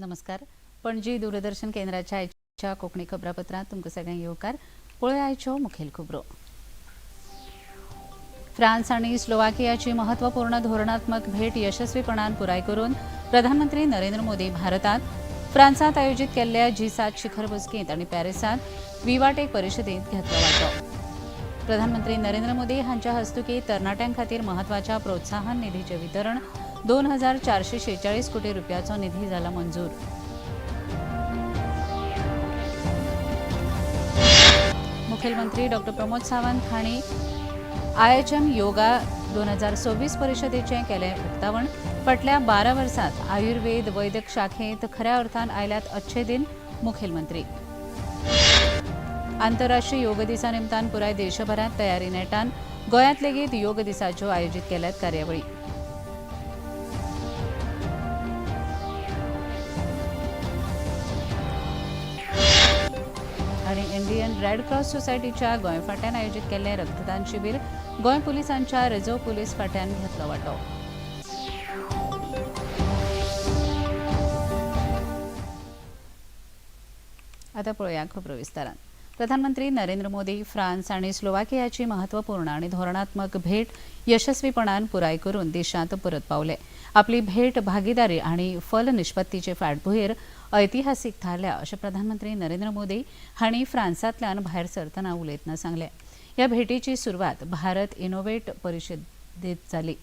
नमस्कार. पणजी दूरदर्शन केंद्राच्या आयच्या कोंकणी खबरापत्रांत तुमकां सगळ्यांक येवकार. पळोवया आयच्यो मुखेल खबरो. फ्रान्स आनी स्लोवाकियाची महत्वपूर्ण धोरणात्मक भेट यशस्वीपणान पुराय करून प्रधानमंत्री नरेंद्र मोदी भारतात. फ्रान्सात आयोजित केल्ल्या जी 7 शिखर बसकेंत आनी पॅरिसांत विवाटेक परिशदेंत घेतलो वांटो. प्रधानमंत्री नरेंद्र मोदी हांच्या हस्तुकीं तरणाट्यां खातीर महत्वाच्या प्रोत्साहन निधीचें वितरण. 2446 कोटी रुपयाचो निधी जाला मंजूर. मुखेलमंत्री डॉक्टर प्रमोद सावंत हांणी आयएचएम योगा 2026 परिशदेचें केलें उक्तावण. फाटल्या 12 वर्सांत आयुर्वेद वैद्यक शाखेंत खऱ्या अर्थान आयल्यात अच्छे दिन, मुखेलमंत्री. आंतरराष्ट्रीय योग दिसा निमतान पुराय देशभरांत तयारी नेटान. गोंयांत लेगीत योग दिसाच्यो आयोजीत केल्यात कार्यावळी. आनी इंडियन रेड क्रॉस सोसायटीच्या गोंय फांट्यान आयोजीत केल्लें रक्तदान शिबीर. गोंय पुलिसांच्या रिझर्व्ह पुलीस फांट्यान घेतलो वांटो. आता पळोवया खबरो विस्तारान. प्रधानमंत्री नरेंद्र मोदी फ्रान्स आनी स्लोवाकियाची महत्वपूर्ण आनी धोरणात्मक भेट यशस्वीपणान पुराय करून देशांत परत पावले. आपली भेट भागीदारी आनी फल निष्पत्तीचे फाटभुंयेर ऐतिहासीक थारल्या, अशें प्रधानमंत्री नरेंद्र मोदी हांणी फ्रान्सांतल्यान भायर सरतना उलयतना सांगलें. ह्या भेटीची सुरवात भारत इनोव्हेट परिशदेंत जाली.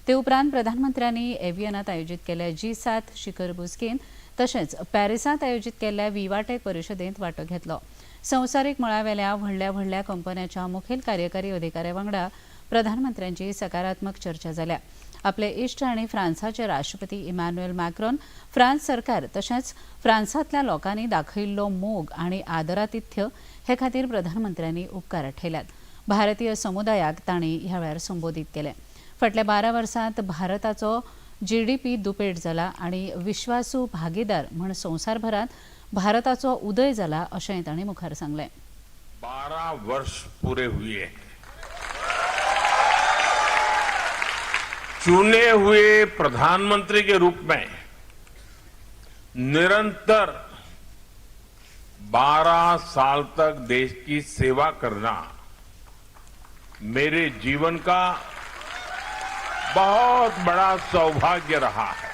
ते उपरांत प्रधानमंत्र्यांनी एव्हियनात आयोजीत केल्ल्या जी 7 शिखर बसकेंत तशेंच पॅरिसांत आयोजीत केल्ल्या विवाटेक परिशदेंत वांटो घेतलो. संवसारीक मळावेल्या व्हडल्या व्हडल्या कंपन्यांच्या मुखेल कार्यकारी अधिकाऱ्या वांगडा प्रधानमंत्र्यांची सकारात्मक चर्चा जाल्या. आपले इश्ट आनी फ्रांसाचे राष्ट्रपती इमॅन्युएल मॅक्रॉन, फ्रांस सरकार तशेंच फ्रांसांतल्या लोकांनी दाखयिल्लो मोग आनी आदरातिथ्य हे खातीर प्रधानमंत्र्यांनी उपकार आठयल्यात. भारतीय समुदायाक तांणी ह्या वेळार संबोधीत केलें. फाटल्या 12 वर्सांत भारताचो जीडीपी दुपेट जाला आनी विश्वासू भागीदार म्हण संवसारभरांत भारताचो उदय जाला, अशेंय तांणी मुखार सांगलें. 12 वर्ष पूरे हुए हैं. चुने हुए प्रधानमंत्री के रूप में निरंतर 12 साल तक देश की सेवा करना मेरे जीवन का बहुत बड़ा सौभाग्य रहा है.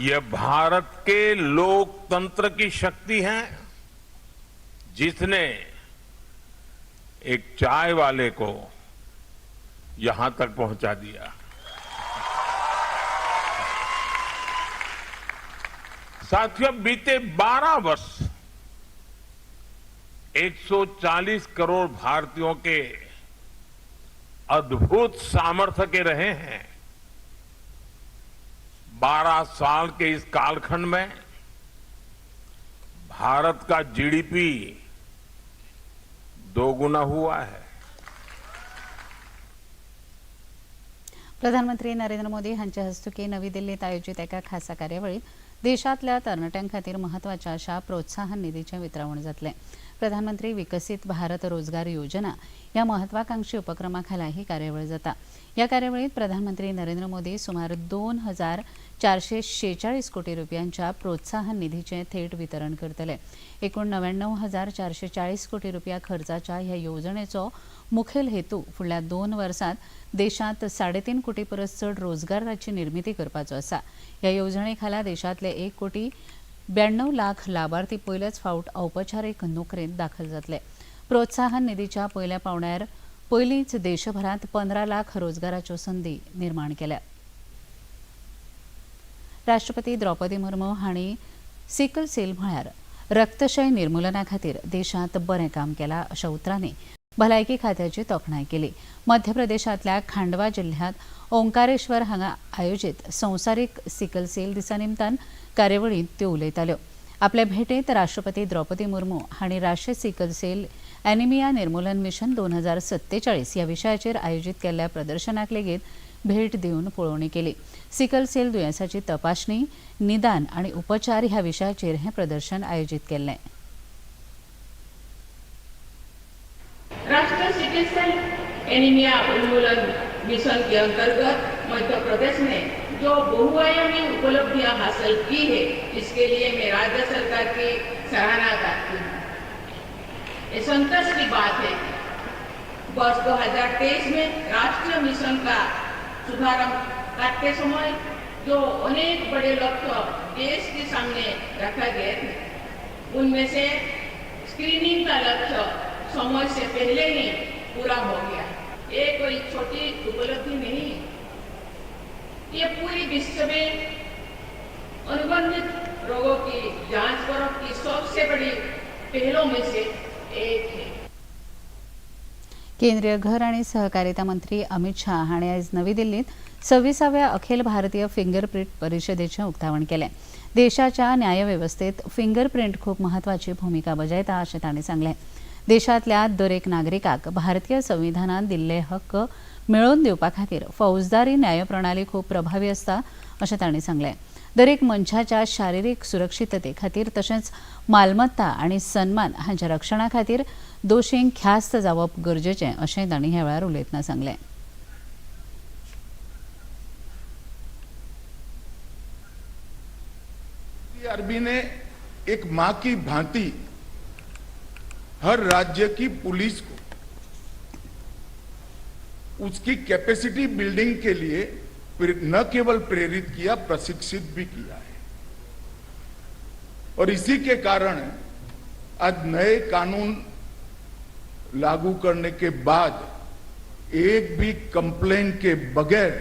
यह भारत के लोकतंत्र की शक्ति है, जिसने एक चाय वाले को यहां तक पहुंचा दिया. साथियों, बीते 12 वर्ष 140 करोड़ भारतीयों के अद्भुत सामर्थ्य के रहे हैं. 12 साल के इस कालखंड में भारत का जीडीपी दोगुना हुआ है. प्रधानमंत्री नरेंद्र मोदी हांच्या हस्तुकीं नवी दिल्लीत आयोजीत एका खासा कार्यावळीत देशांतल्या तरणाट्यां खातीर म्हत्वाच्या अशा प्रोत्साहन निधीचें वितरावण जातलें. प्रधानमंत्री विकसीत भारत रोजगार योजना ह्या महत्वाकांक्षी उपक्रमा खाला ही कार्यावळ जाता. ह्या कार्यावळीत प्रधानमंत्री नरेंद्र मोदी सुमार 2446 कोटी रुपयांच्या प्रोत्साहन निधीचें थेट वितरण करतले. एकूण 99,440 कोटी रुपया खर्चाच्या ह्या येवजणेचो मुखेल हेतू फुडल्या 2 वर्सांत देशांत 3.5 कोटी परस चड रोजगाराची निर्मिती करपाचो आसा. ह्या येवजणे खाला देशांतले 1 कोटी 92 लाख लाबार्थी पयलेच फावट औपचारीक नोकरेंत दाखल जातले. प्रोत्साहन निधीच्या पयल्या पावंड्यार पयलींच देशभरांत 15 लाख रोजगाराच्यो संदी निर्माण केल्या. राष्ट्रपती द्रौपदी मुर्मू हांणी सिकल सेल म्हळ्यार रक्तक्षय निर्मुलना खातीर देशांत बरें काम केलां, अशा उतरांनी भलायकी खात्याची तोखणाय केली. मध्य प्रदेशांतल्या खांडवा जिल्ह्यांत ओंकारेश्वर हांगा आयोजीत संवसारीक सिकल सेल दिसा निमतान कार्यावळींत त्यो उलयताल्यो. आपले भेटेंत राष्ट्रपती द्रौपदी मुर्मू हांणी राष्ट्रीय सिकल सेल एनिमिया निर्मुलन मिशन 2047 ह्या विशयाचेर आयोजीत केल्ल्या प्रदर्शनाक लेगीत भेट दिवन पळोवणी केली. सिकल सेल दुयेंसाची तपासणी, निदान आनी उपचार ह्या विशयाचेर हें प्रदर्शन आयोजीत केल्लें. राष्ट्रीय सिकल सेल एनीमिया उन्मूलन मिशन के अंतर्गत मध्य प्रदेश ने जो बहुआयामी उपलब्धियां हासिल की है, इसके लिए मैं राज्य सरकार की सराहना करती हूँ। ये संतोष की बात है, वर्ष 2023 में राष्ट्रीय मिशन का शुभारंभ करते समय जो अनेक बड़े लक्ष्य देश के सामने रखा गए थे, उनमें से स्क्रीनिंग का लक्ष्य समय से पहले ही पूरा हो गया। ये कोई छोटी उपलब्धि नहीं, ये पूरी विश्व में अनुबंधित रोगों की जांच परख की सबसे बड़ी पहलों में से एक है। केंद्रीय घर आणि सहकारिता मंत्री अमित शाह हांणी आयज नवी दिल्लीत 26व्या अखिल भारतीय फिंगरप्रिंट परिशदेचें उक्तावण केलें। देशाच्या न्यायवेवस्थेत फिंगरप्रिंट खूब म्हत्वाची भुमिका बजायता अशें तांणी सांगलें। देशांतल्या दरेक नागरिकाक भारतीय संविधानान दिल्ले हक्क मेळोवन दिवपा खातीर फौजदारी न्यायप्रणाली खूब प्रभावी आसता अशें तांणी सांगलें। दरेक मनशाच्या शारिरीक सुरक्षितते खातीर तशेंच मालमत्ता आनी सन्मान हांच्या रक्षणा खातीर दोशींक ख्यास्त जावप गरजेचें अशें तांणी ह्या वेळार उलयतना सांगलें। आरबी ने एक मां की भांति हर राज्य की पुलिस को उसकी कैपेसिटी बिल्डिंग के लिए न केवल प्रेरित किया, प्रशिक्षित भी किया है। और इसी के कारण आज नए कानून लागू करने के बाद एक भी कंप्लेंट के बगैर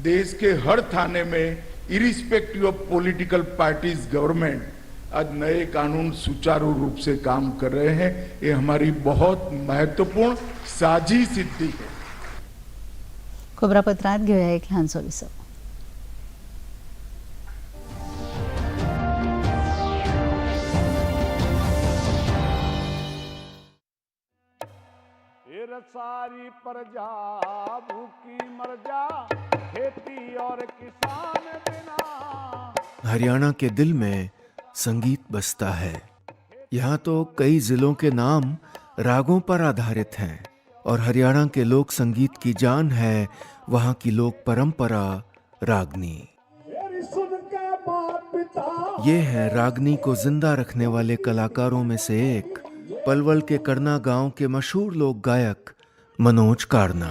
देश के हर थाने में irrespective of political parties government आज नए कानून सुचारू रूप से काम कर रहे हैं। ये हमारी बहुत महत्वपूर्ण साझी सिद्धि है। खबरापत्रांत घेवया एक ल्हानसो विसव। सारी प्रजा भूखी मर जा, खेती और किसान बिना। हरियाणा के दिल में संगीत बसता है। यहाँ तो कई जिलों के नाम रागों पर आधारित हैं और हरियाणा के लोक संगीत की जान है वहाँ की लोक परंपरा रागनी। ये है रागनी को जिंदा रखने वाले कलाकारों में से एक, पलवल के करना गांव के मशहूर लोक गायक मनोज कारना।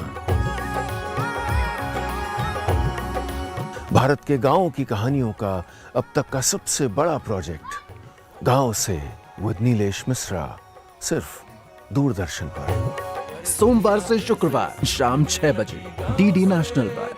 भारत के गांवों की कहानियों का अब तक का सबसे बड़ा प्रोजेक्ट गांव से विद नीलेश मिश्रा, सिर्फ दूरदर्शन पर। सोमवार से शुक्रवार शाम 6 बजे डीडी नेशनल पर।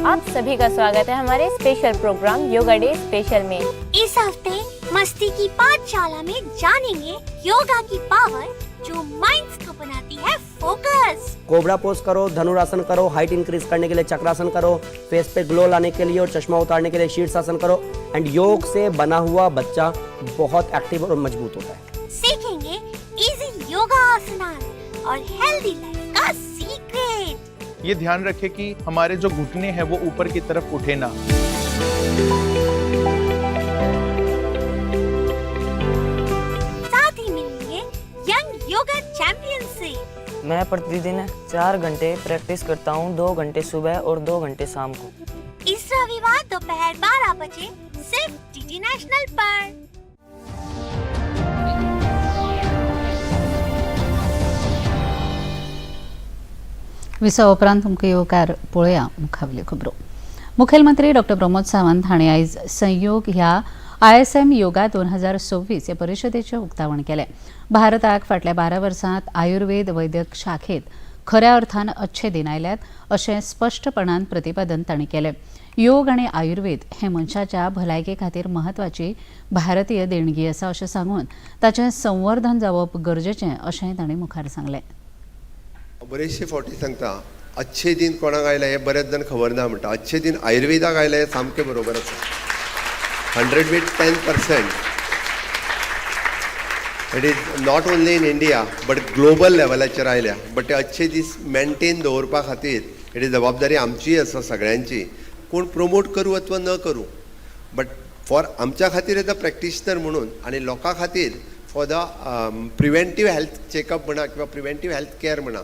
आप सभी का स्वागत है हमारे special program yoga day special में। इस हफ्ते मस्ती की पाठशाला में जानेंगे योगा की पावर जो माइंड्स को बनाती है फोकस। कोबरा पोज करो, धनुरासन करो, हाइट इंक्रीज करने के लिए चक्रासन करो, फेस पे ग्लो लाने के लिए और चश्मा उतारने के लिए शीर्षासन करो। एंड योग से बना हुआ बच्चा बहुत एक्टिव और मजबूत होता है। सीखेंगे इजी योगा आसनास और हेल्दी लाइफ का सीक्रेट। ये ध्यान रखें कि हमारे जो घुटने हैं वो ऊपर की तरफ उठे ना। साथ ही मिलेंगे यंग योगा चैंपियन से। मैं प्रतिदिन 4 घंटे प्रैक्टिस करता हूँ, 2 घंटे सुबह और 2 घंटे शाम को। इस रविवार दोपहर 12 बजे सिर्फ डीडी नेशनल पर। विसवा उपरांत तुमकां येवकार पळोवया मुखावयल्यो खबरो। मुखेलमंत्री डॉक्टर प्रमोद सावंत हांणी आयज संयोग ह्या आयएसएम योगा 2026 हे परिशदेचें उक्तावण केलें। भारताक फाटल्या 12 वर्सांत आयुर्वेद वैद्यक शाखेंत खऱ्या अर्थान अच्छे दिन आयल्यात अशें स्पश्टपणान प्रतिपादन तांणी केलें। योग आनी आयुर्वेद हे मनशाच्या भलायके खातीर म्हत्वाची भारतीय देणगी आसा अशें सांगून ताचें संवर्धन जावप गरजेचें अशेंय तांणी मुखार सांगलें। बरेचशे फावटी सांगता अच्छे दिन कोणाक आयले हें बरेच जाण खबर ना म्हणटा। अच्छे दिन आयुर्वेदाक आयले हें सामकें बरोबर आसा। 110%। It is not only in India but global लेवलाचेर आयल्या। बट ते अच्छे दीस मेंटेन दवरपा खातीर it is जबाबदारी आमचीय आसा सगळ्यांची। कोण प्रमोट करूं अथवा न करूं बट फॉर आमच्या खातीर एज अ प्रॅक्टिशनर म्हणून आनी लोकां खातीर for the preventive health checkup म्हणा किंवा प्रिवेंटीव हेल्थ केअर म्हणा,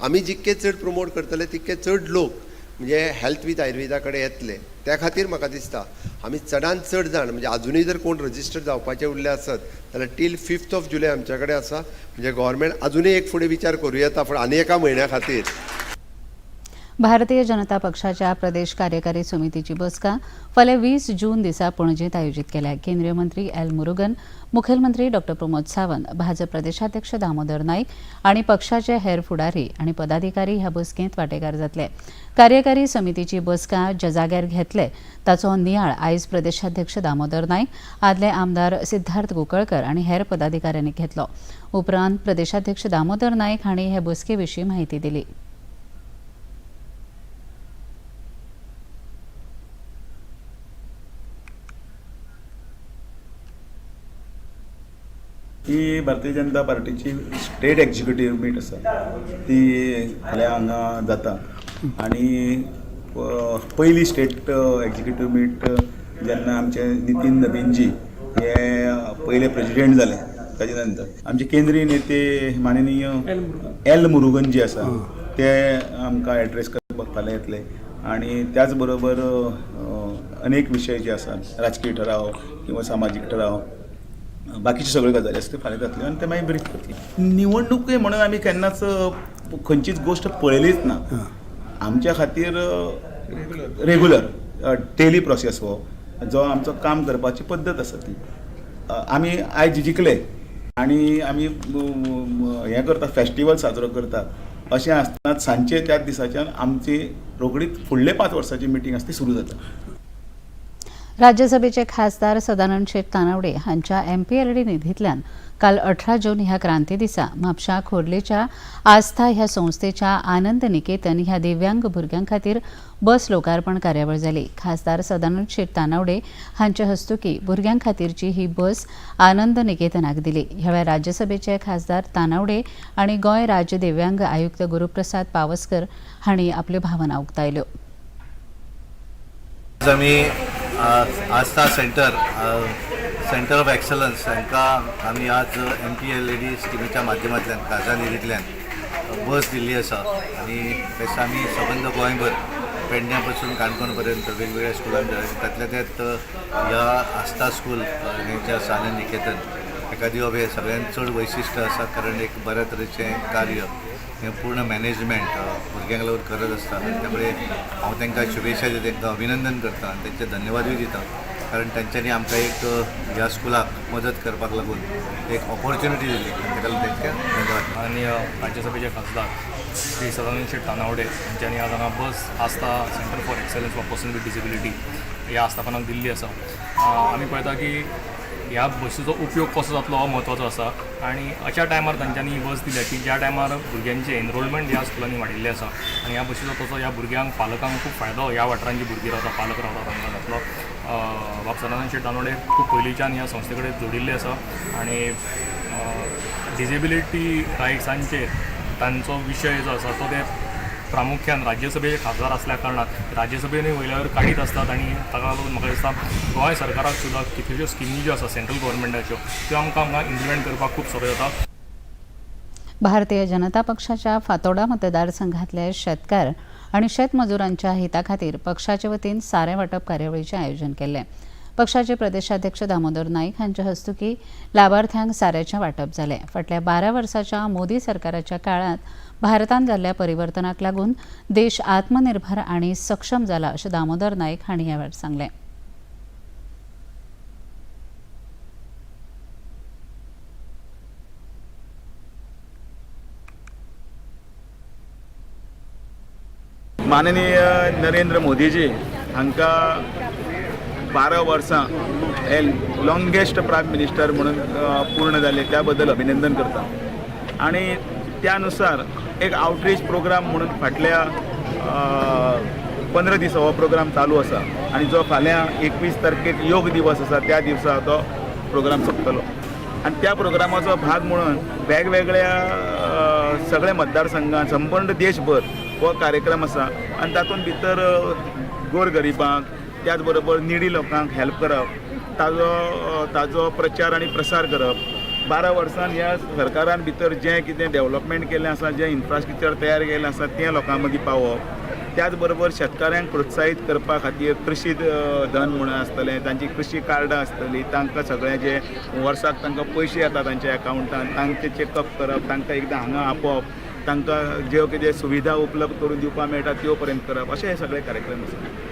आमी जितके चड प्रमोट करतले तितके चड लोक म्हणजे हेल्थ वीथ आयुर्वेदा कडेन येतले. त्या खातीर म्हाका दिसता आमी चडान चड जाण म्हणजे आजुनूय जर कोण रजिस्टर जावपाचे उरले आसत जाल्यार टील 5th of जुलय आमच्या कडेन आसा. म्हणजे गव्हर्मेंट आजुनूय एक फुडें विचार करूं येता फुडें आनी एका म्हयन्या खातीर. भारतीय जनता पक्षाच्या प्रदेश कार्यकारी समितीची बसका फाल्यां 20 जून दिसा पणजेंत आयोजीत केल्या. केंद्रीय मंत्री एल मुरुगन, मुखेलमंत्री डॉ प्रमोद सावंत, भाजप प्रदेशाध्यक्ष दामोदर नाईक आनी पक्षाचे हेर फुडारी आनी पदाधिकारी ह्या बसकेंत वांटेकार जातले. कार्यकारी समितीची बसका ज्या जाग्यार घेतले ताचो नियाळ आयज प्रदेशाध्यक्ष दामोदर नाईक, आदले आमदार सिद्धार्थ कुंकळकर आनी हेर पदाधिकाऱ्यांनी घेतलो. उपरांत प्रदेशाध्यक्ष दामोदर नाईक हांणी हे बसके विशीं म्हायती दिली. ही भारतीय जनता पार्टीची स्टेट एक्झिक्युटीव मीट आसा ती फाल्यां हांगा जाता आनी पयली स्टेट एक्झिक्युटीव मीट जेन्ना आमचे नितीन नबीनजी हे पयले प्रेजिडेंट जाले ताजे नंतर आमचे केंद्रीय नेते माननीय एल मुरुगन जे आसा ते आमकां एड्रेस करपाक फाल्यां येतले आनी त्याच बरोबर अनेक विशय जे आसा राजकीय ठराव किंवा सामाजीक ठराव बाकीचे सगळ्यो गजाली आसा त्यो फाल्यां जातल्यो आनी ते मागीर ब्रीफ करतले. निवडणुकूय म्हणून आमी केन्नाच खंयचीच गोश्ट पळयलीच ना. आमच्या खातीर रेगुलर डेली प्रोसेस हो जो आमचो काम करपाची पद्दत आसा ती. आमी आयज जिखले आनी आमी हें करता, फेस्टिवल साजरो करता, अशें आसतना सांजचे त्याच दिसाच्यान आमची रोखडीच फुडले 5 वर्साची मिटींग आसा ती सुरू जाता. राज्यसभेचे खासदार सदानंद शेट तानावडे हांच्या एमपीएलडी निधींतल्यान काल 18 जून ह्या क्रांती दिसा म्हापशा खोर्लेच्या आस्था ह्या संस्थेच्या आनंद निकेतन ह्या दिव्यांग भुरग्यां खातीर बस लोकार्पण कार्यावळ जाली. खासदार सदानंद शेट तानावडे हांचे हस्तुकी भुरग्यां खातीरची ही बस आनंद निकेतनाक दिली. ह्या वेळार राज्यसभेचे खासदार तानावडे आनी गोंय राज्य दिव्यांग आयुक्त गुरुप्रसाद पावसकर हांणी आपल्यो भावना उक्तायल्यो. आमी आस्था सेंटर सेंटर ऑफ एक्सलन्स हांकां आमी आज MPLAD स्किमीच्या माध्यमांतल्यान खाजन निधींतल्यान बस दिल्ली आसा आनी तशें आमी सबंद गोंयभर पेडण्या पासून काणकोण पर्यंत वेगवेगळ्या स्कुलांत तातल्या त्यात ह्या आस्था स्कूल हें जें आसा आनंद निकेतन हेका दिवप हें सगळ्यांत चड वैशिश्ट आसा, कारण एक बऱ्या तरेचें कार्य हें पूर्ण मॅनेजमेंट भुरग्यांक लागून करत आसता. त्यामुळे हांव तांकां शुभेच्छा दिता, तांकां अभिनंदन करता आनी तांचें धन्यवादूय दिता, कारण तांच्यांनी आमकां एक ह्या स्कुलाक मदत करपाक लागून एक ऑपॉर्च्युनिटी दिली, ताका लागून तांकां धन्यवाद. माननीय राज्यसभेचे खासदार श्री सदानंद शेट तानावडे हांच्यांनी आज हांगा बस Aastha centre for excellence for person with disability ह्या आस्थापनाक दिल्ली आसा. आमी पळयता की ह्या बसीचो उपयोग कसो जातलो हो म्हत्वाचो आसा आनी अशा टायमार तांच्यांनी ही बस दिल्या की ज्या टायमार भुरग्यांचें एनरोलमेंट ह्या स्कुलांनी वाडिल्लें आसा आनी ह्या बसीचो तसो ह्या भुरग्यांक पालकांक खूब फायदो ह्या वाठारांत जी भुरगीं रावता पालक रावता तांकां जातलो. बाब सदानंद शेट तानावडे खूब पयलींच्यान ह्या संस्थे कडेन जोडिल्ले आसा आनी डिजेबिलिटी रायट्सांचेर तांचो विशय जो आसा तो ते प्रामुख्यान राज्यसभेचे खासदार आसल्या कारणान राज्यसभेनूय वयल्यार काडीत आसतात आनी ताका लागून म्हाका दिसता गोंय सरकाराक सुद्दां कितल्योश्यो स्किमी ज्यो आसा सेंट्रल गव्हर्मेंटाच्यो त्यो आमकां हांगा इम्प्लिमेंट करपाक खूब सोंपें जाता. भारतीय जनता पक्षाच्या फातोडा मतदारसंघातले शेतकार आनी शेतमजुरांच्या हिता खातीर पक्षाचे वतीन सारें वांटप कार्यावळीचें आयोजन केल्लें. पक्षाचे प्रदेशाध्यक्ष दामोदर नाईक हांच्या हस्तुकी लाभार्थ्यांक साऱ्याचें वांटप जालें. फाटल्या 12 वर्साच्या मोदी सरकाराच्या काळांत भारतांत जाल्ल्या परिवर्तनाक लागून देश आत्मनिर्भर आनी सक्षम जाला अशें दामोदर नाईक हांणी ह्या वेळार सांगलें. माननीय नरेंद्र मोदीजी हांकां 12 वर्सां हे लॉंगेस्ट प्रायम मिनिस्टर म्हणून पूर्ण जाले त्या बद्दल अभिनंदन करता आनी त्यानुसार एक आउटरीच प्रोग्राम म्हणून फाटल्या 15 दिसां हो प्रोग्राम चालू आसा आनी जो फाल्यां 21 तारखेक योग दिवस आसा त्या दिवसा तो प्रोग्राम सोंपतलो आनी त्या प्रोग्रामाचो भाग म्हणून वेगवेगळ्या सगळ्या मतदारसंघात संपूर्ण देशभर हो कार्यक्रम आसा आनी तातूंत भितर गोरगरिबांक त्याच बरोबर निडी लोकांक हेल्प करप ताजो ताजो प्रचार आनी प्रसार करप. 12 वर्सान ह्या सरकारान भितर जें कितें डेवलपमेंट केल्लें आसा, जें इन्फ्रास्ट्रक्चर तयार केल्लें आसा तें लोकां मदीं पावोवप. त्याच बरोबर शेतकाऱ्यांक प्रोत्साहीत करपा खातीर कृशी धन म्हणून आसतलें, तांची कृशी कार्डां आसतलीं, तांकां सगळें जे वर्साक तांकां पयशे येता तांच्या एकावंटान तांचें चॅकअप करप, तांकां एकदां हांगा आपोवप, तांकां ज्यो कितें सुविधा उपलब्ध करून दिवपाक मेळटा त्यो पर्यंत करप, अशे हे सगळे कार्यक्रम आसात.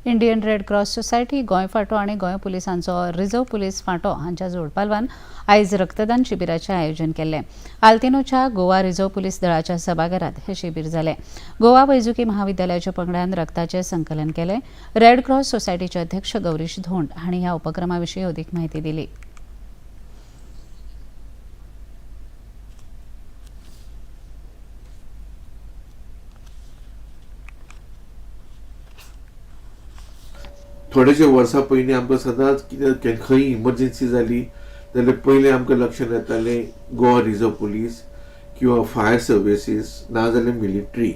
Indian Red Cross Society Goa फांटो आनी गोंय पुलिसांचो रिझर्व्ह पुलीस फांटो हांच्या जोडपालवान आयज रक्तदान शिबिराचें आयोजन केल्लें. आल्तिनोच्या गोवा रिझर्व्ह पुलीस दळाच्या सभाघरांत हें शिबीर जालें. गोवा वैजकी महाविद्यालयाच्या पंगडान रक्ताचें संकलन केलें. रेड क्रॉस सोसायटीचे अध्यक्ष गौरीश धोंड हांणी ह्या उपक्रमा विशीं अदीक म्हायती दिली. थोडेशे वर्सां पयलीं आमकां सदांच कितें खंय इमर्जन्सी जाली जाल्यार पयलें आमकां लक्षांत येतालें गोवा रिजर्व पुलीस किंवा फायर सर्विसीस नाजाल्यार मिलिट्री.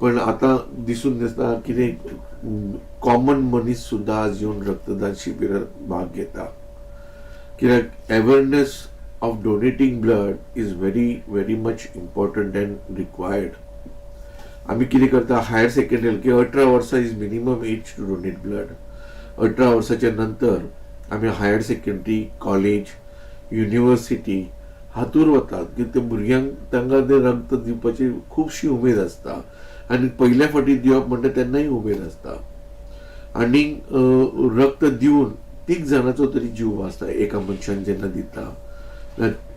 पण आतां दिसून दिसता कितें कॉमन मनीस सुद्दां आज येवन रक्तदान शिबिरात भाग घेता, कित्याक awareness of donating blood is very very much important and required. आमी कितें करता, हायर सेकंडरी किंवा 18 वर्सां is minimum age to donate blood. 18 वर्साच्या नंतर आमी हायर सेकंडरी, कॉलेज, युनिवर्सिटी हातूर वतात की ते भुरग्यांक तांकां ते रक्त दिवपाची खुबशी उमेद आसता आनी पयल्या फावटी दिवप म्हणटा तेन्नाय उमेद आसता. आनी रक्त दिवन 3 जाणांचो तरी जीव वाचता एका मनशान जेन्ना दिता,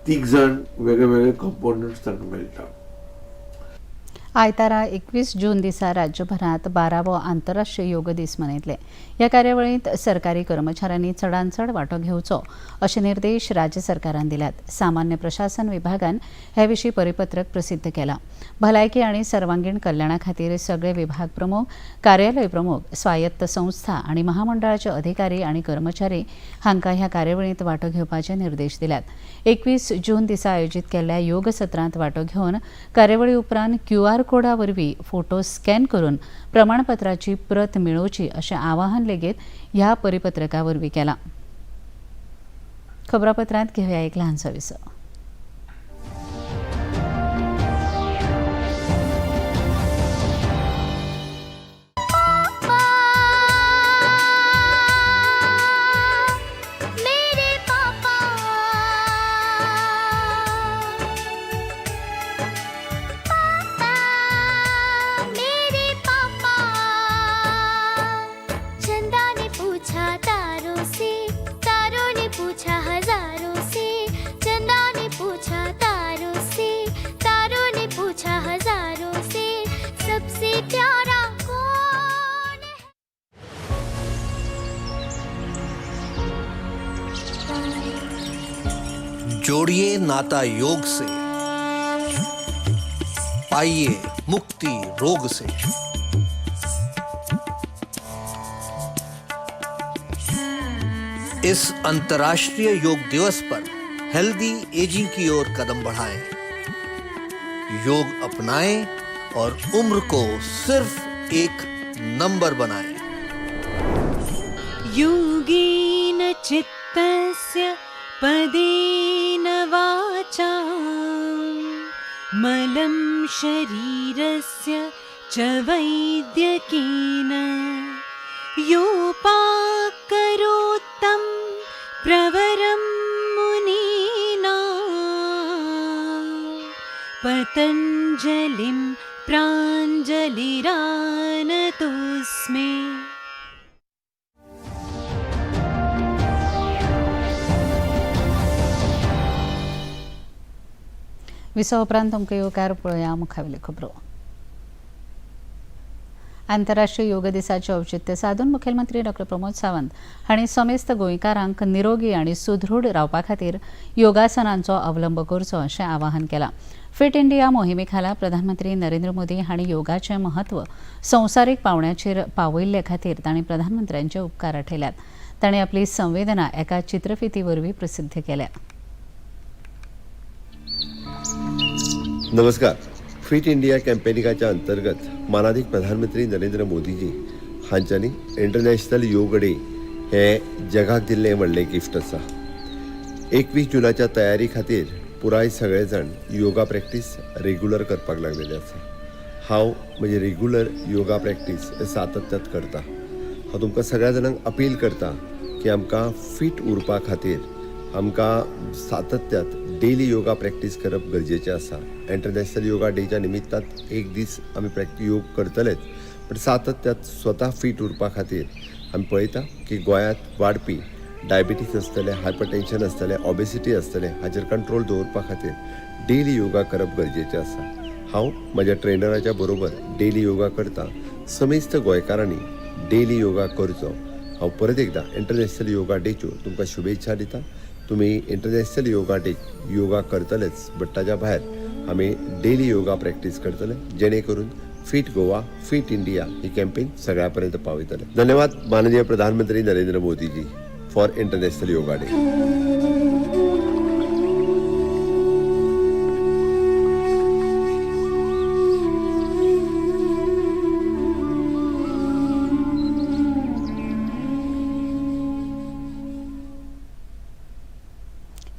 3 जाण वेगळे वेगळे कंपोनंट्स तांकां मेळटा. आयतारा 21 जून दिसा राज्यभरात 12वो आंतरराष्ट्रीय योग दीस मनयतले. ह्या कार्यावळींत सरकारी कर्मचाऱ्यांनी चडांत चड वांटो घेवचो अशे निर्देश राज्य सरकारान दिल्यात. सामान्य प्रशासन विभागान हे विशीं परिपत्रक प्रसिद्ध केलां. भलायकी आनी सर्वांगीण कल्याणा खातीर सगळे विभाग प्रमुख, कार्यालय प्रमुख, स्वायत्त संस्था आनी महामंडळाचे अधिकारी आनी कर्मचारी हांकां ह्या कार्यावळींत वांटो घेवपाचे निर्देश दिल्यात. 21 जून दिसा आयोजीत केल्ल्या योग सत्रांत वांटो घेवन कार्यावळी उपरांत QR कोडा वरवीं फोटो स्कॅन करून प्रमाणपत्राची प्रत मेळोवची अशें आवाहन लेगीत ह्या परिपत्रका वरवीं केलां. खबरापत्रांत घेवया एक ल्हानसो विसव. जोड़िए नाता योग से, पाइए मुक्ति रोग से। इस अंतर्राष्ट्रीय योग दिवस पर हेल्दी एजिंग की ओर कदम बढ़ाएं, योग अपनाएं और उम्र को सिर्फ एक नंबर बनाएं। योगेन चित्तस्य पदेन वाचा मलं शरीरस्य च वैद्यकेन योपाकरोत्तं प्रवरं मुनीना पतञ्जलिं प्राञ्जलिरानतोऽस्मि। विसव उपरांत तुमकां येवकार पळोवया मुखावेल्यो खबरो. आंतरराष्ट्रीय योग दिसाचें औचित्य सादून मुखेलमंत्री डॉ प्रमोद सावंत हांणी समेस्त गोंयकारांक निरोगी आनी सुदृढ रावपा खातीर योगासनांचो अवलंब करचो अशें आवाहन केलां. फिट इंडिया मोहिमे खाला प्रधानमंत्री नरेंद्र मोदी हांणी योगाचें म्हत्व संवसारीक पावंड्याचेर पावयिल्ले खातीर तांणी प्रधानमंत्र्यांचे उपकार आठयल्यात. तांणी आपली संवेदना एका चित्रफिती वरवीं प्रसिद्ध केल्या. नमस्कार. फिट इंडिया कॅम्पेनिंगाच्या अंतर्गत मानादीक प्रधानमंत्री नरेंद्र मोदीजी हांच्यांनी इंटरनॅशनल योग डे हें जगाक दिल्लें व्हडलें गिफ्ट आसा. 21 जुनाच्या तयारी खातीर पुराय सगळे जाण योगा प्रॅक्टीस रेगुलर करपाक लागलेले आसा. हांव म्हजी रेगुलर योगा प्रॅक्टीस सातत्यात करता. हांव तुमकां सगळ्या जाणांक अपील करता की आमकां फीट उरपा खातीर आमकां सातत्यात डेली योगा प्रॅक्टीस करप गरजेचें आसा. इंटरनॅशनल योगा डेच्या निमित्तान एक दीस आमी योग करतलेच, पण सातत्यात स्वता फीट उरपा खातीर आमी पळयता की गोंयांत वाडपी डायबिटीज आसतलें, हायपरटेन्शन आसतलें, ऑबेसिटी आसतलें, हाचेर कंट्रोल दवरपा खातीर डेली योगा करप गरजेचें आसा. हांव म्हज्या ट्रेनराच्या बरोबर डेली योगा करता. समेस्त गोंयकारांनी डेली योगा करचो. हांव परत एकदां इंटरनॅशनल योगा डेच्यो तुमकां शुभेच्छा दिता. तुमी इंटरनॅशनल योगा डे योगा करतलेच, बट ताज्या भायर आमी डेली योगा प्रॅक्टीस करतले, जेणे करून फिट गोवा फिट इंडिया ही कॅम्पेन सगळ्या पर्यंत पावयतले. धन्यवाद माननीय प्रधानमंत्री Narendra Modiji for international yoga day.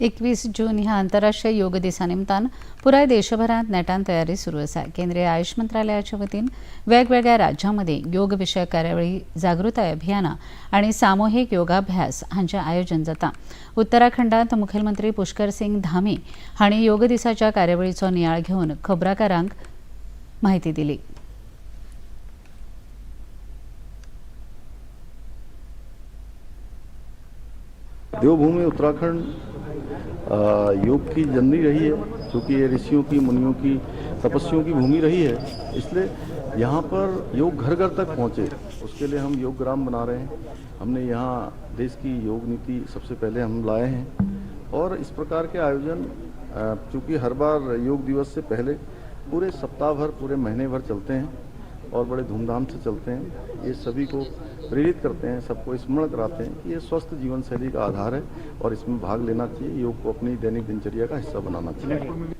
21 जून ह्या आंतरराष्ट्रीय योग दिसा निमतान पुराय देशभरांत नेटान तयारी सुरू आसा. केंद्रीय आयुष मंत्रालयाच्या वतीन वेगवेगळ्या राज्यांमध्ये योग विशयक कार्यावळी, जागृताय अभियानां आनी सामुहीक योगाभ्यास हांचें आयोजन जाता. उत्तराखंडांत मुखेलमंत्री पुष्कर सिंग धामी हांणी योग दिसाच्या कार्यावळीचो नियाळ घेवन खबराकारांक म्हायती दिली. देवभूमि उत्तराखंड योग की जननी रही है, क्योंकि ये ऋषियों की, मुनियों की, तपस्वियों की भूमि रही है, इसलिए यहाँ पर योग घर घर तक पहुँचे उसके लिए हम योग ग्राम बना रहे हैं। हमने यहाँ देश की योग नीति सबसे पहले हम लाए हैं और इस प्रकार के आयोजन चूँकि हर बार योग दिवस से पहले पूरे सप्ताह भर, पूरे महीने भर चलते हैं और बड़े धूमधाम से चलते हैं। ये सभी को प्रेरित करते हैं, सबको स्मरण कराते हैं कि ये स्वस्थ जीवन शैली का आधार है और इसमें भाग लेना चाहिए, योग को अपनी दैनिक दिनचर्या का हिस्सा बनाना चाहिए।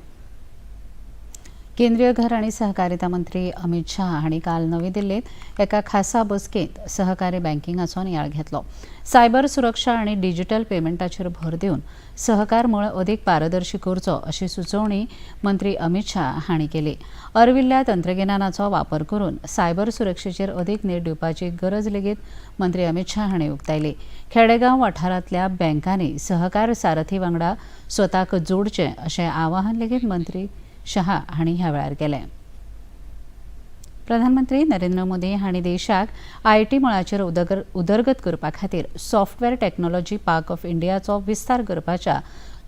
केंद्रीय घर आणि सहकारिता मंत्री अमित शाह हांणी काल नवी दिल्लीत एका खासा बसकेंत सहकारी बँकिंगाचो नियाळ घेतलो. सायबर सुरक्षा आनी डिजिटल पेमेंटाचेर भर दिवन सहकार मळ अदीक पारदर्शी करचो अशी सुचोवणी मंत्री अमित शाह हांणी केली. अर्विल्ल्या तंत्रगिन्यानाचो वापर करून सायबर सुरक्षेचेर अदीक नेट दिवपाची गरज लेगीत मंत्री अमित शाह हांणी उक्तायली. खेडेगांव वाठारांतल्या बँकांनी सहकार सारथी वांगडा स्वताक जोडचें अशें आवाहन लेगीत मंत्री शहा हांणी ह्या वेळार केलें. प्रधानमंत्री नरेंद्र मोदी हांणी देशाक IT मळाचेर उदरगत करपा खातीर सॉफ्टवेअर टेक्नॉलॉजी पार्क ऑफ इंडियाचो विस्तार करपाच्या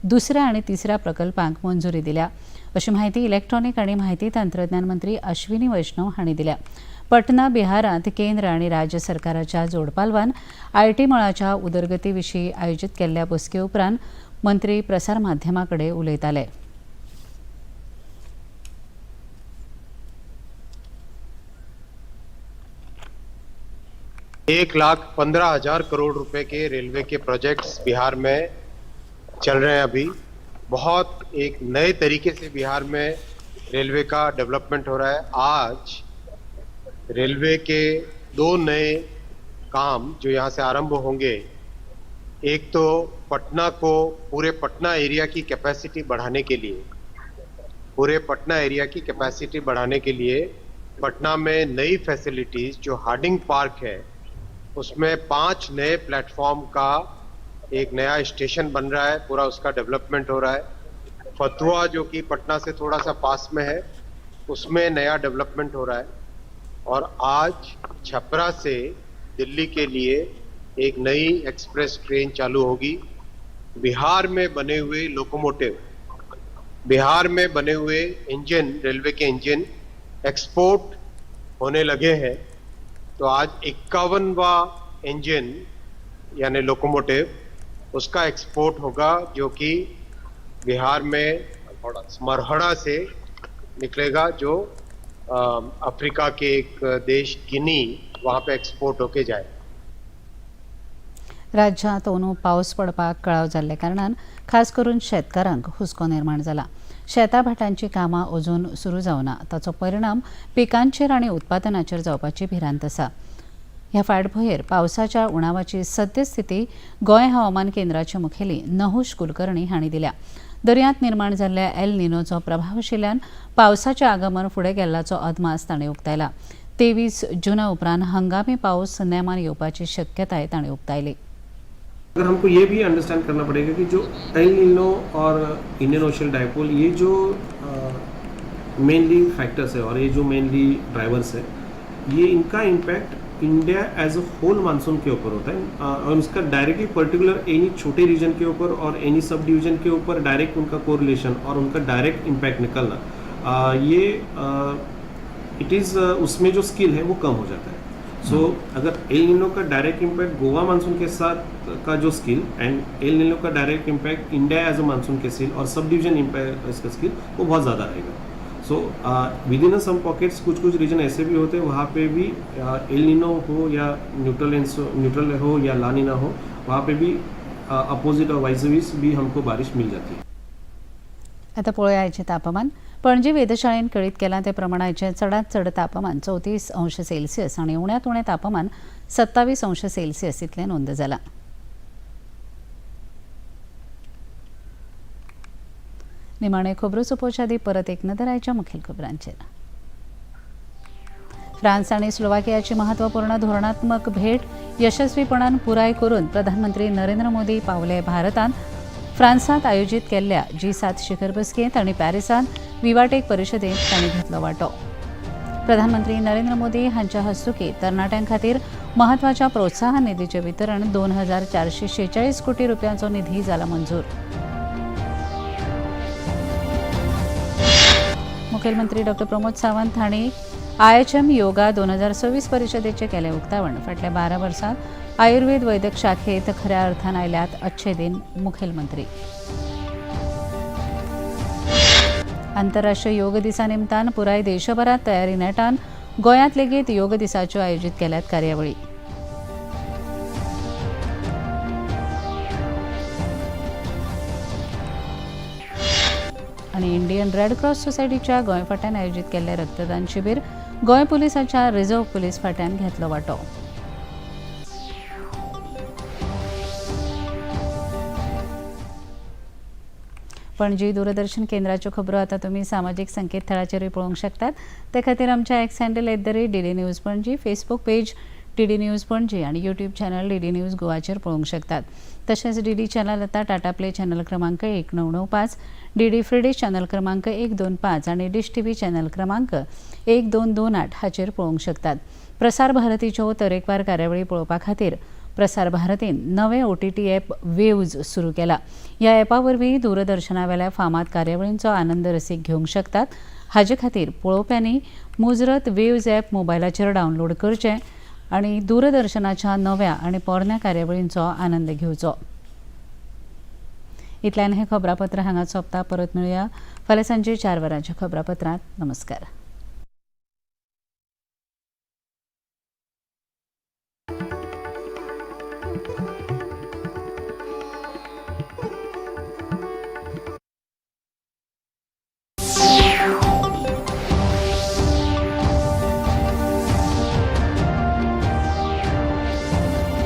दुसऱ्या आनी तिसऱ्या प्रकल्पांक मंजुरी दिल्या अशी म्हायती इलेक्ट्रॉनिक आनी म्हायती तंत्रज्ञान मंत्री अश्विनी वैष्णव हांणी दिल्या. पटना बिहारांत केंद्र आनी राज्य सरकाराच्या जोडपालवान IT मळाच्या उदरगती विशीं आयोजीत केल्ल्या बसके उपरांत मंत्री प्रसार माध्यमां कडेन उलयताले. एक 1,15,000 करोड़ रुपए K railway K projects Bihar में चल रहे हैं। अभी बहुत एक नए तरीके से बिहार में रेलवे का डेवलपमेंट हो रहा है। आज रेलवे के 2 नए काम जो यहाँ से आरंभ होंगे, एक तो पटना को पूरे पटना एरिया की कैपेसिटी बढ़ाने के लिए, पूरे पटना एरिया की कैपेसिटी बढ़ाने के लिए पटना में नई फैसिलिटीज जो हार्डिंग पार्क है उसमें 5 नए प्लेटफॉर्म का एक नया स्टेशन बन रहा है, पूरा उसका डेवलपमेंट हो रहा है। फतुआ जो कि पटना से थोड़ा सा पास में है उसमें नया डेवलपमेंट हो रहा है। और आज छपरा से दिल्ली के लिए एक नई एक्सप्रेस ट्रेन चालू होगी। बिहार में बने हुए लोकोमोटिव, बिहार में बने हुए engine, railway K engine export होने लगे हैं। तो आज 51वां इंजन यानी लोकोमोटिव उसका एक्सपोर्ट होगा जो कि बिहार में मरहड़ा से निकलेगा, जो अफ्रीका के एक देश गिनी वहाँ पे एक्सपोर्ट होके जाए। राज्यांत अंदू पावस पडपाक कळाव जाल्ल्या कारणान खास करून शेतकारांक हुस्को निर्माण जाला. शेता भाटांची कामां अजून सुरू जावना, ताचो परिणाम पिकांचेर आनी उत्पादनाचेर जावपाची भिरांत आसा. ह्या फाटभुंयेर पावसाच्या उणावाची सद्यस्थिती गोंय हवामान केंद्राचे मुखेली नहुष कुलकर्णी हांणी दिल्या. दर्यांत निर्माण जाल्ल्या एल निनोचो प्रभाव आशिल्ल्यान पावसाचें आगमन फुडें गेल्ल्याचो अदमास ताणें उक्तायला. 23 जुना उपरांत हंगामी पावस नेमान येवपाची शक्यताय ताणें उक्तायली. अगर हमको ये भी अंडरस्टैंड करना पड़ेगा कि जो एल नीनो और इंडियन ओशन डायपोल, ये जो मेनली फैक्टर्स है और ये जो मेनली ड्राइवर्स है, ये इनका impact India as a whole monsoon K ऊपर होता है और उसका डायरेक्टली पर्टिकुलर एनी छोटे रीजन के ऊपर और एनी सब डिवीजन के ऊपर डायरेक्ट उनका कोरिलेशन और उनका डायरेक्ट इम्पैक्ट निकलना, ये it is उसमें जो स्किल है वो कम हो जाता है. सो अगर एल नीनो का direct impact Goa monsoon K साथ का जो स्किल एंड एल नीनो का direct impact India as a monsoon K skill Aur sub division impact इसका स्किल वो बहुत ज़्यादा रहेगा. So within some pockets कुछ कुछ रीजन ऐसे भी होते हैं, वहाँ पे भी एल नीनो हो या न्यूट्रल न्यूट्रल हो या ला नीना हो, वहाँ पे भी अपोजिट और वाइस भी हमको बारिश मिल जाती है. आता पळोवया आयचें तापमान. पणजी वेधशाळेन कळीत केलां ते प्रमाण आयचें चडांत चड तापमान 34 अंश सेल्सियस आनी उण्यांत उणें तापमान 27 अंश सेल्सियस इतलें नोंद जालां. निमाणे खबरो सोंपोवच्या आदीं परत एक नदर आयच्या मुखेल खबरांचेर. फ्रांस आनी स्लोवाकियाची महत्वपूर्ण धोरणात्मक भेट यशस्वीपणान पुराय करून प्रधानमंत्री नरेंद्र मोदी पावले भारतांत. फ्रांसांत आयोजीत केल्ल्या G7 शिखर बसकेंत आनी पॅरिसांत विवाटेक परिशदेंत तांणी घेतलो वांटो. प्रधानमंत्री नरेंद्र मोदी हांच्या हस्तुकीं तरणाट्यां खातीर म्हत्वाच्या प्रोत्साहन निधीचें वितरण 2446 कोटी रुपयांचो निधी जाला मंजूर. मुखेलमंत्री डॉ प्रमोद सावंत हांणी IHM yoga 2026 परिशदेचें केलें उक्तावण. फाटल्या 12 वर्सांत आयुर्वेद वैद्यक शाखेत खऱ्या अर्थान आयल्यात अच्छे दिन, मुखेलमंत्री. आंतरराष्ट्रीय योग दिसा निमतान पुराय देशभरात तयारी नेटान गोंयांत लेगीत योग दिसाच्यो आयोजीत केल्यात कार्यावळी. आनी इंडियन रेड क्रॉस सोसायटीच्या गोंय फांट्यान आयोजीत केल्लें रक्तदान शिबीर गोंय पुलिसाच्या रिझर्व्ह पुलीस फांट्यान घेतलो वांटो. पणजी दूरदर्शन केंद्राच्यो खबरो आतां तुमी सामाजीक संकेतथळाचेरूय पळोवंक शकतात. ते खातीर आमच्या X handle @DD News Panaji, Facebook page DD News Panaji आनी यूट्यूब चॅनल DD news गोवाचेर पळोवंक शकतात. तशेंच DD channel आतां टाटा प्ले चॅनल क्रमांक 1995, DD free dish channel क्रमांक 125 आनी डिश TV channel क्रमांक 1228 हाचेर पळोवंक शकतात. प्रसार भारतीच्यो तरेकवार कार्यावळी पळोवपा खातीर प्रसार भारतीन नवे OTT app waves सुरू केला. ह्या ॲपा वरवीं दूरदर्शनावेल्या फामाद कार्यावळींचो आनंद रसीक घेवंक शकतात. हाजे खातीर पळोवप्यांनी मुजरत वेव्ज ॲप मोबायलाचेर डावनलोड करचें आनी दूरदर्शनाच्या नव्या आनी पोरण्या कार्यावळींचो आनंद घेवचो. इतल्यान हें खबरापत्र हांगा सोंपता. परत मेळुया फाल्यां सांजे 4 वरांच्या खबरापत्रांत. नमस्कार.